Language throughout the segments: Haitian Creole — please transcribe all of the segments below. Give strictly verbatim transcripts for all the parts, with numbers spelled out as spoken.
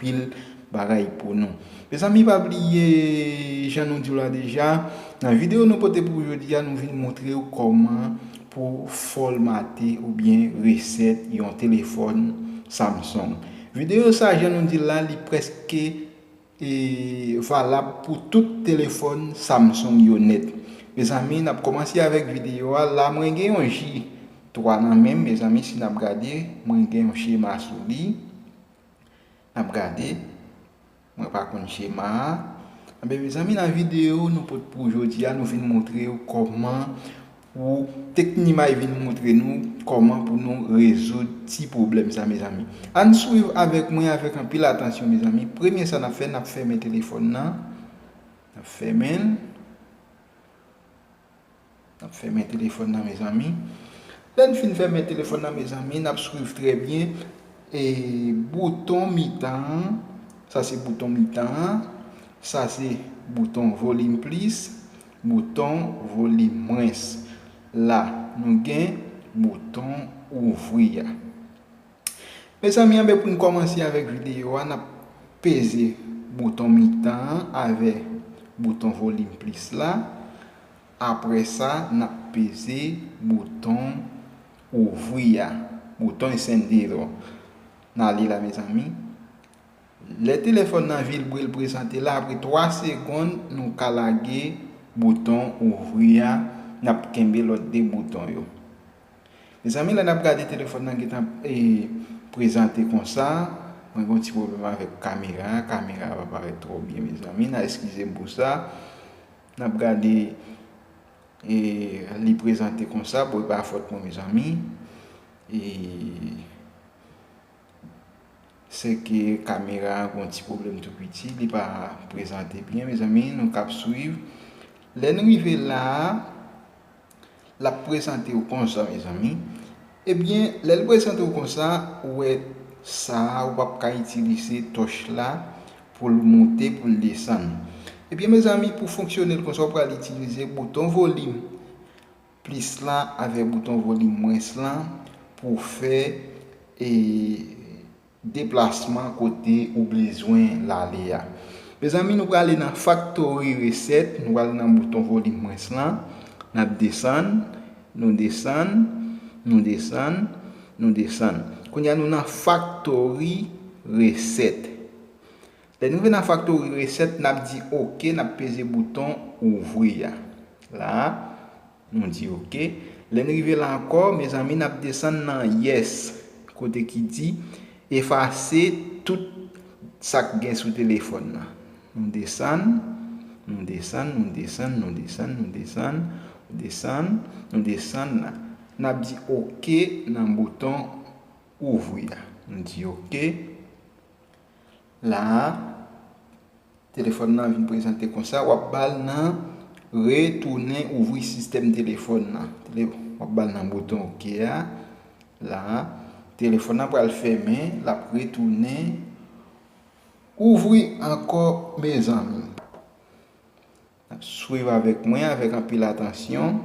anpil bagay pou nou. Mezanmi, pa bliye, jan nou di w la deja, nan videyo nou pote pou jodi a, nou vin montre w kòman pou fòmate oubyen resèt yon telefòn Samsung. Videyo sa, jan nou di l la, li prèske e valab pou tout telefòn Samsung yo nèt. Mezanmi, n ap kòmanse avèk videyo a. La, mwen gen yon J twa nan men m, mezanmi, si n ap gade, mwen gen yon chema sou li. N ap gade. Mwen pa konn chema a. Anben, mezanmi, nan videyo nou pot pou jodi a, nou vin montre w kòman pou Tecnimay vin montre nou kòman pou nou rezoud ti pwoblèm sa, mezanmi. Ann swiv avèk mwen avèk anpil atansyon, mezanmi. Premye sa n ap fè, n ap fèmen telefòn nan. N ap fèmen l. N ap fèmen telefòn nan, mezanmi. Lè n fin fèmen telefòn nan, mezanmi, n ap swiv trè byen. E bouton mitan an, sa se bouton mitan an, sa se bouton volim plis, bouton volim mwens. La, nou gen bouton ouvri a. Mezanmi, anben pou n kòmanse avèk videyo a, n ap peze bouton mitan an avè bouton volim plis la. Apre sa, n ap peze bouton ouvri a, bouton encendido. N ale la, mezanmi. Lè telefòn nan vibre, l prezante la, apre twa segonn, nou ka lage bouton ouvri a, n ap kenbe lòt de bouton yo. Mezanmi, lè n ap gade telefòn nan gentan e, prezante konsa, mwen gen yon ti pwoblèm avèk kamera, kamera a pa parèt twò byen, mezanmi, n a eskize m pou sa. N ap gade e, li prezante konsa, bon, e pa fòt mwen, mezanmi. E, se ke kamera a gen yon ti pwoblèm tou piti, li pa prezante byen, mezanmi, nou k ap swiv. Lè n rive la a, l ap prezante w konsa, mezanmi. Ebyen, lè l prezante w konsa, ou wè sa a, ou p ap ka itilize tòch la pou l monte, pou l desann. Ebyen, mezanmi, pou fonksyone l konsa, ou pral itilize bouton volim plis la avèk bouton volim mwens lan pou fè e, deplasman kote ou bezwen l ale a. Mezanmi, nou prale nan Factory Reset, nou prale nan bouton volim mwens lan, n ap desann, nou desann, nou desann, nou desann. Kounye a nou nan Factory Reset. Lè n rive nan Factory Reset, n ap di oke, n ap peze bouton ouvri a. La, nou di oke. Lè n rive la ankò, mezanmi, n ap desann nan Yes, kote ki di efase tout sa k gen sou telefòn nan. Nou desann, nou desann, nou desann, nou desann, nou desann, nou desann, nou desann la. N ap di oke nan bouton ouvri a. Nou di oke. La a, telefòn nan vin prezante konsa, w ap ba l nan retounen ouvri sistèm telefòn nan. Tele-, w ap ba l nan bouton oke a. La a, telefòn nan pral fèmen, l ap retounen ouvri ankò, mezanmi. N ap swiv avèk mwen, avèk anpil atansyon.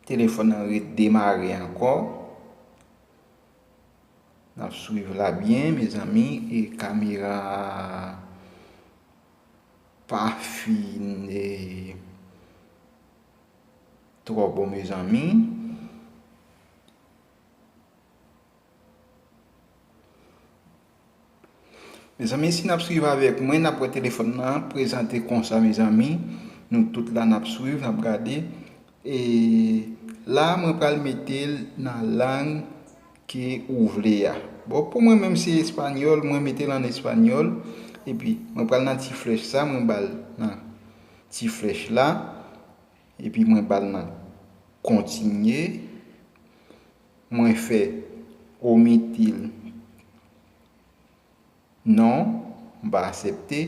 Telefòn nan redemare ankò. N ap swiv la byen, mezanmi, e kamera a pa fin, e, twò bon, mezanmi. Mezanmi, si n ap swiv avèk mwen, n ap wè telefòn nan prezante konsa, mezanmi. Nou tout la n ap swiv, n ap gade. E la, mwen pral mete l nan lang ke ou vle a. Bon, pou mwen menm, se espanyòl, mwen mete l an espanyòl. Epi, mwen pral nan ti flèch sa, mwen ba l nan ti flèch la. Epi, mwen ba l nan kontinye. Mwen fè omitir non, m pa aksepte.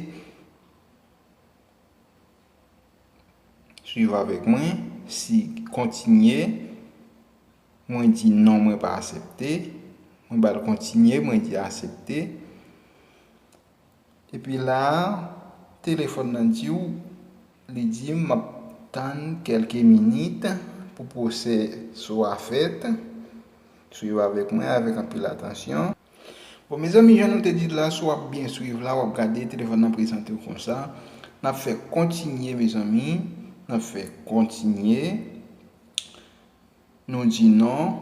Swiv avèk mwen. Si kontinye, mwen di non, mwen pa aksepte. Mwen ba l kontinye, mwen di aksepte. Epi la a, telefòn nan di w, li di m m ap tann kèlke minit pou pwosè so a fèt. Swiv avèk mwen avèk anpil atansyon. Bon, mezanmi, jan nou te di la, si w ap byen swiv la, w ap gade telefòn nan prezante w konsa. N ap fè kontinye, mezanmi. N ap fè kontinye. Nou di non.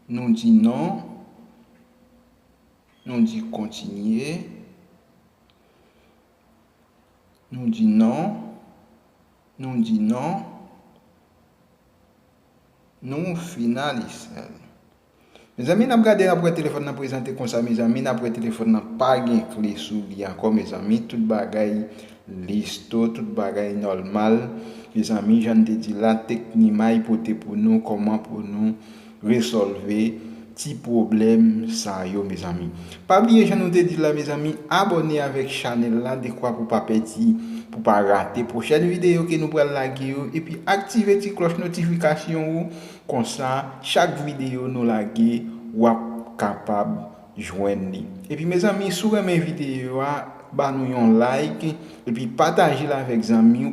Nou di non. Nou di kontinye. Nou di non. Nou di non. Nou finalize. Mezanmi, n ap gade, n ap wè telefòn nan prezante konsa, mezanmi, n ap wè telefòn nan pa gen kle sou li ankò, mezanmi, tout bagay listo, tout bagay nòmal. Mezanmi, jan n te di la, Tecnima pote pou nou kòman pou nou rezolve ti pwoblèm sa yo, mezanmi. Pa bliye, jan nou te di la, mezanmi, abòne avèk chanèl la, dekwa pou pa pèdi, pou pa rate pwochèn videyo ke nou pral lage yo, epi aktive ti klòch notifikasyon ou, konsa, chak videyo nou lage, w ap kapab jwenn li. Epi, mezanmi, si w renmen videyo a, ba nou yon like, epi pataje l avèk zanmi w.